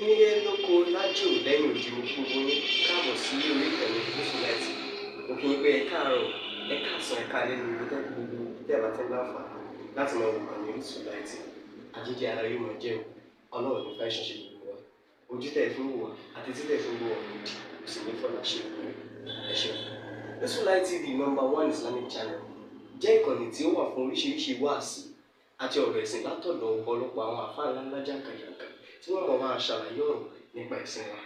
Nílé lóko lájò lẹ́yìn òdì, mo kí gbogbo yín káàbọ̀ sí orí ìkànnì Gúúsù Láìtì. Mo kí yín pé ẹ káàárọ̀, ẹ káàsán, ẹ káalẹ́ ní ibi tẹ́ gbogbo tẹ́ bá ti ń láǹfààní láti máa wò kànnì Orísun Láìtì. Àjíjẹ ara yóò máa jẹun, Ọlọ́run ní fẹ́ ṣiṣẹ́ gbogbo wa. Ojú tẹ́ ẹ fi ń wò wá àti tí tẹ́ ẹ fi ń wò wá òdì kò sì ní fọlá ṣe ìpínlẹ̀. Ẹ ṣeun. Orísun Light TV, number one Islamic channel, jẹ́ ìkànnì tí ó wà fún oríṣiríṣi wáàsí àti ọ̀rọ̀ ẹ̀sìn látọ̀dọ̀ ọ̀pọ̀lọpọ̀ àwọn àfáà ńláńlá jàǹkànjàǹkàn tí wọ́n mọ̀ máa ṣàlàyé ọ̀rọ̀ nípa ẹ̀sìn wa.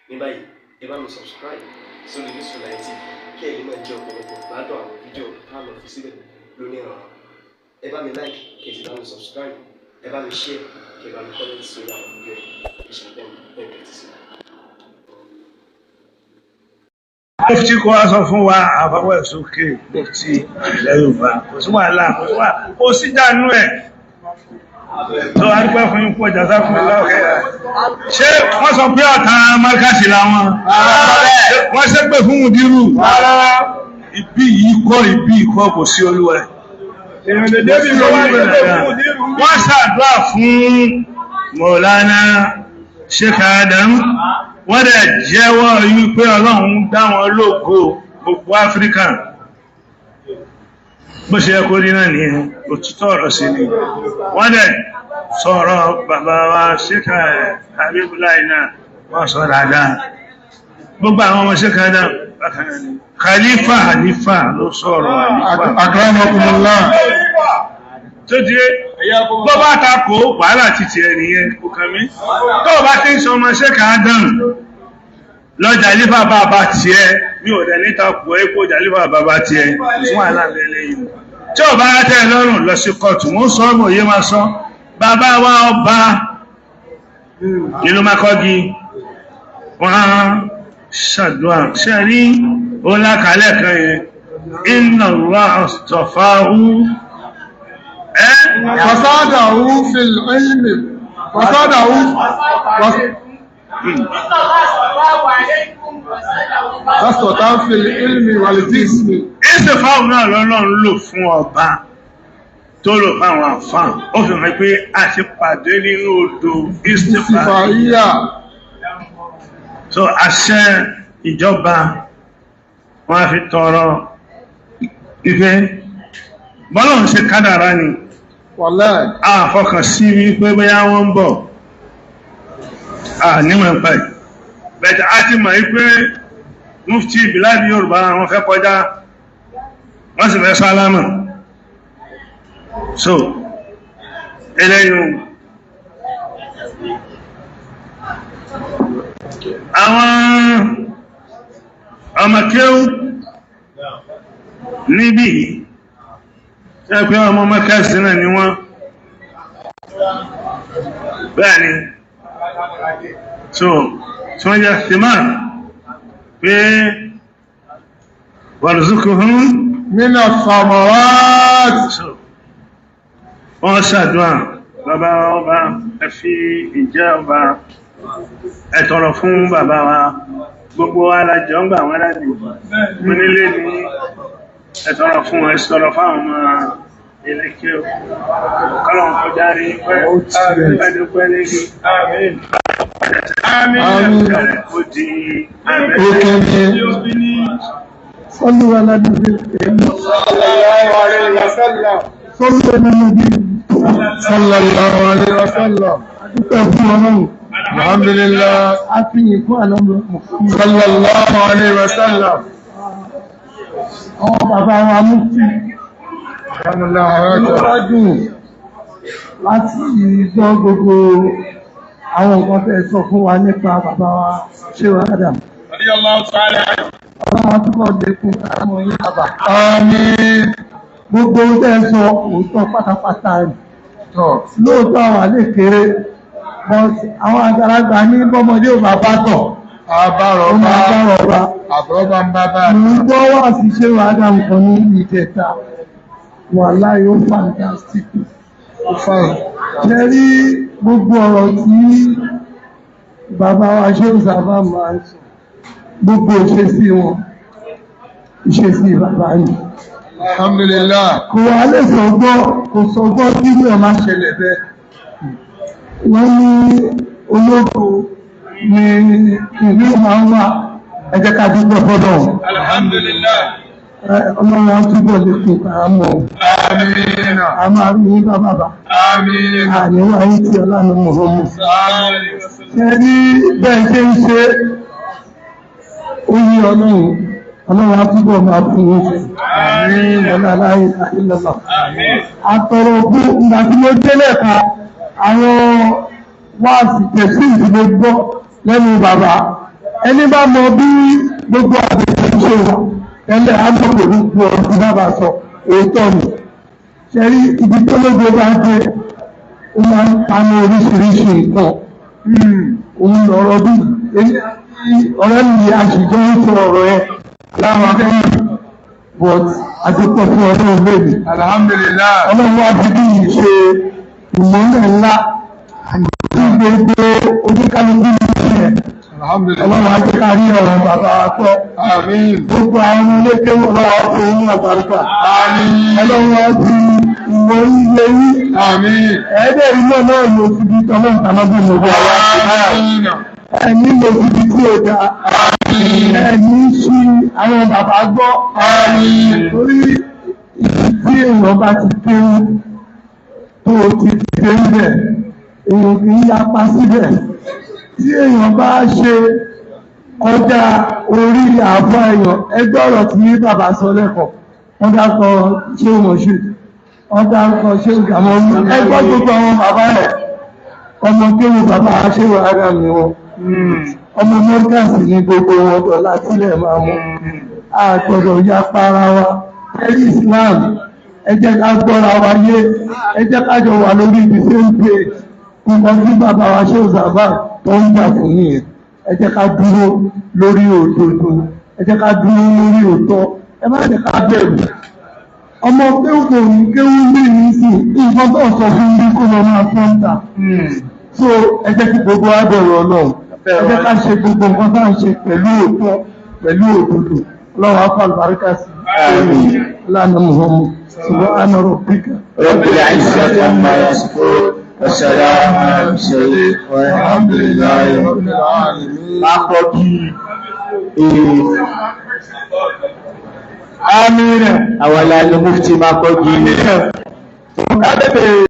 Ní báyìí, ẹ bá mi subscribe sórí Orísun Light TV kí ẹ lè máa jẹ ọ̀pọ̀lọpọ̀ gbádùn àwọn fídíò tá a lọ fi síbẹ̀ lónìí ọ̀rọ̀. Ẹ bá mi like, kí ẹ sì bá mi subscribe, ẹ bá mi share, kí ẹ bá mi comment sórí àwọn fídíò yìí. Ẹ ṣe bẹ́ẹ̀ bẹ́ẹ̀ tẹ́tí sí i. Mufti kó wá sọ fún wa àfọwọ́ ẹ̀ sókè. Mufti ilẹ̀ Yorùbá, kò sí wàhálà, kò sí wàhálà, kò sí dànù ẹ̀ tó arúgbó fún yín pọ̀ jàdá fún mi lọ́kẹ́. Ṣé wọ́n sọ pé ọ̀tá márkàsì làwọn wọ́n ṣe pé fún Mùdírù? Ibi yìí kọ́, ibi kọ́, kò sí olúwa ẹ̀. Wọ́n ṣàdúrà fún Mọ̀lánà Sheikh Adam, wọ́n dẹ̀ jẹ́wọ́ wípé Ọlọ́run dá wọn lógo gbogbo Áfíríkà. Bó ṣe yẹ kó rí náà ní òtítọ́ ọ̀rọ̀ sí ni. Wọ́n dẹ̀ sọ̀rọ̀ bàbá wa Sheikh Habibullah náà, wọ́n sọ dáadáa. Gbogbo àwọn ọmọ Sheikh Adam bákan náà ni. Khalifa, Khalifa ló sọ̀rọ̀ Khalifa. Akramakumullah. Tó di bó bá ta kó wàhálà títí ẹ nìyẹn, kò kàn mí. Tó o bá ti ń sọ ọmọ Sheikh Adam lọ́jà lífà bàbá tiẹ̀, mi ò dẹ̀ níta kù ẹ́ kó jà lífà bàbá tiẹ̀ fún wàhálà lẹ́lẹ́yìn. Tí ò bá tẹ́ ẹ lọ́rùn, lọ sí kóòtù. Wọ́n sọ ọmọ òye máa sọ bàbá wa ọba nínú Mákọ́gí, wọ́n ṣàdúrà ṣe rí ó lákàálẹ̀ kan yẹn, inna Allah astafahu ẹ́. فساده في العلم فساده. إن الله اصطفاه عليكم وزاده بسطة في العلم والجسم. Ìsèfáwù náà lọ́lọ́run lò fún ọba tó lò fáwọn àfáà. Ó fi hàn pé a ti pàdé nínú odò istifa. Istifaiya. So àṣẹ ìjọba wọn á fi tọrọ ife bọ́lọ̀ ń ṣe kádàrá ni. Wallahi. A fọkàn sí wípé bóyá wọ́n ń bọ̀, a nímọ̀ nípa ẹ̀ bẹ̀tẹ̀. A ti mọ̀ wípé mufti biladi Yorùbá wọn fẹ́ kọjá, wọ́n sì fẹ́ sálámà. So eléyìn àwọn ọmọ kéwú níbí ṣe pé ọmọ mọ́kẹ́sì náà ni wọ́n. Bẹ́ẹ̀ ni, so tí wọ́n jẹ́ ṣìmá pé warzuqhum من الثمرات. So wọ́n ṣàdúrà bàbá ọba, ẹ fi ìjẹ́ ọba ẹ tọrọ fún bàbá wa. Gbogbo alájọ ń gbà wọ́n láti onílé ní ẹ tọrọ fún, ẹ tọrọ fáwọn ọmọ ilé kí ó kọ́lọ̀ kọjá rí pẹ́ pẹ́ lébi. Àmín. Ó di Òkèlè. صلوا على النبي الكريم. صلى الله عليه وسلم. صلوا على النبي. صلى الله عليه وسلم. Adúpẹ́ fún Ọlọ́run. الحمد لله. A fi yìn fún àlọ́ Muhammad. صلى الله عليه وسلم. Àwọn bàbá wa mufti, الحمد لله. inú wa dùn láti gbọ́ gbogbo àwọn nǹkan tẹ́ sọ fún wa nípa bàbá wa Shehu Adam. Ọlọ́run túbọ̀ lékún àwọn yín, bàbá. آمين. Gbogbo ohun tẹ́ sọ, òótọ́ pátápátá ni. Tọ́. Lóòótọ́ àwa lè kéré, but àwọn àgbàlagbà ní bọ́mọdé ò bá bá tọ̀, Àbárọ̀ ó bá máa bá rọ̀bá. Àbúrò bá ń bá bá. Mo ń gbọ́ wá sí Shehu Adam kan ní ìjẹta. Wàláhì, ó fantastic. Ó fáyìn. Ṣe rí gbogbo ọ̀rọ̀ tí bàbá wa Shehu sábà máa ń sọ, gbogbo ìṣesí wọn, ìṣesí bàbá yìí. Alhamdulillah. Kò wá lè sọgbọ́, kò sọgbọ́ kí ní ẹ̀ máa ṣẹlẹ̀ bẹ́ẹ̀. Wọ́n ní Ológo ni ìlú máa ń wà. Ẹ jẹ́ ká dúpẹ́ fọ́dọ̀. Alhamdulillah. Ọlọ́run á túbọ̀ lè kún kàrámọ̀. Àmín. A máa rí yín bá bàbá. Àmín. Àníwá yín tí ọlọ́run mọ̀ọ́mù. Àmín. Ṣé ní bẹ́ẹ̀ ṣe ń ṣe ó yí Ọlọ́run, Ọlọ́run á túbọ̀ máa fún yín ṣe. Àmín. Ọlá láyé àìlọ́lọ́. Àmín. Àtọ̀rọ̀ fún ìgbà tí mo délẹ̀ kan, àwọn wáàsì tẹ̀sí ìdílé gbọ́ lẹ́nu bàbá. Ẹni bá mọ bí gbogbo àgbègbè ṣe wà tẹ́lẹ̀ á mọ̀ pé gbogbo ọ̀rọ̀ tí bàbá sọ òótọ́ ni. Ṣé rí ibi tó lógo bá dé, ó máa ń pamọ́ oríṣiríṣi nǹkan. Òun lọ̀rọ̀ bí èmi àti ọ̀rẹ́ mi àṣìjọ ń sọ ọ̀rọ̀ ẹ láwọn akẹ́yìn, but àdúpọ̀ fún ọdún lónìí. Alhamdulillah. Ọlọ́run wá fi bí yìí ṣe ìmọ́lẹ̀ ńlá tí gbogbo oníkálukú ní ẹ̀. Alhamdulillah. Ọlọ́run á jẹ́ ká rí ọ̀rọ̀ bàbá wa pẹ́. Àmín. Gbogbo àwọn ọmọ ilé ọlọ́run á fún yín àgbàrúkà. Àmín. Ọlọ́run á fi ìmọ̀ ilé yín. Àmín. Ẹ̀ẹ́dẹ̀ ilé náà ló ti di tọ́lọ́ ìtàlọ́gbọ̀n gbogbo àwa. Àmín. Ẹ̀mí ló ti di tí ó da. Ẹ̀mí sí àwọn bàbá gbọ́. Àmín. Torí ibi tí èèyàn bá ti kéwú tó o ti dé ń bẹ̀, èèyàn kì í yapa síbẹ̀. Tí èèyàn bá ṣe kọjá orí àbọ̀ èèyàn, ẹgbẹ́ ọ̀rọ̀ tí bàbá sọ lẹ́kọ̀ọ́, wọ́n dákọ̀ ṣé wọ́n ṣe, wọ́n dákọ̀ ṣé gàmọ́, ẹgbẹ́ gbogbo àwọn bàbá ẹ̀, ọmọ kéwú bàbá ṣé wàhálà mi wọn, ọmọ mọ́ríkàsì ní gbogbo wọn dọ̀là sílẹ̀ máa mú. A gbọ́dọ̀ ya para wa. Ẹ̀rí Islam, ẹ jẹ́ ká gbọ́ra wa yé, ẹ jẹ́ ká jọ wà lórí the same page. Nǹkan tí bàbá wa ṣe òṣàbà tó ń jà fún nìyẹn. Ẹ jẹ́ ká dúró lórí òdodo, ẹ jẹ́ ká dúró lórí òótọ́, ẹ má jẹ́ ká bẹ̀rù. Ọmọ kéwù kò ní kéwù ní ìrísí nǹkan tó sọ fún bí kó lọ máa fọ́n ta. So ẹ jẹ́ kí gbogbo wa bẹ̀rù Ọlọ́run, ẹ jẹ́ ká ṣe gbogbo nǹkan tá à ń ṣe pẹ̀lú òótọ́, pẹ̀lú òdodo. Ọlọ́run á fà àlùbáríkà sí i. Lánàá Muhammad subhana rabbika. رب العزة عما يصفون والسلام على المرسلين والحمد لله رب العالمين. العالمين. Àmín. Àwọn aláàlú mufti máa kọ́ jí. Ká tètè.